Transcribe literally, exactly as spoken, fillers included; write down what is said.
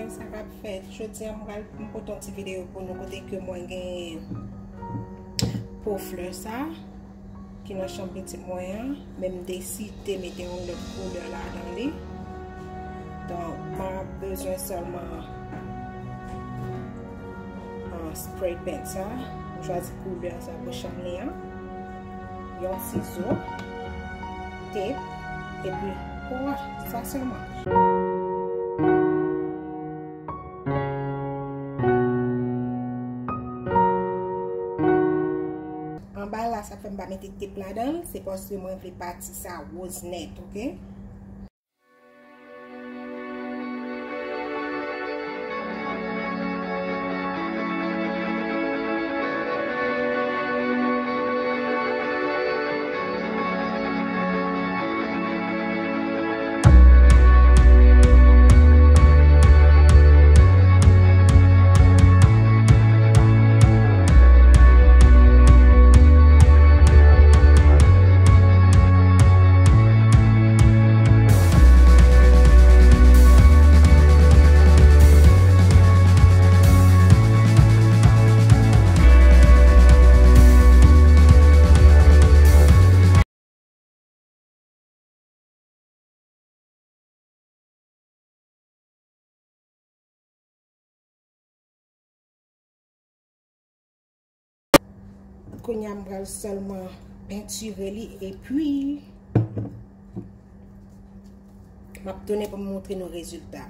Sa k ap fèt? Jodi a, m pral, m pote yon ti videyo pou nou kote ke mwen genyen po flè sa ki nan chanm pitit mwen an, men m deside mete yon lòt koulè ladan li. Donk, m ap bezwen sèlman, ah, spray paint sa. M chwazi koulè sa pou chanm li an. Yon sizo, tep, epi po a, sa sèlman. Anba la, sa fè m pa mete tep ladan l, se paske mwen vle pati sa woz nèt, oke? Kounye a, m pral sèlman pentire li, epi m ap tounen pou m montre nou rezilta.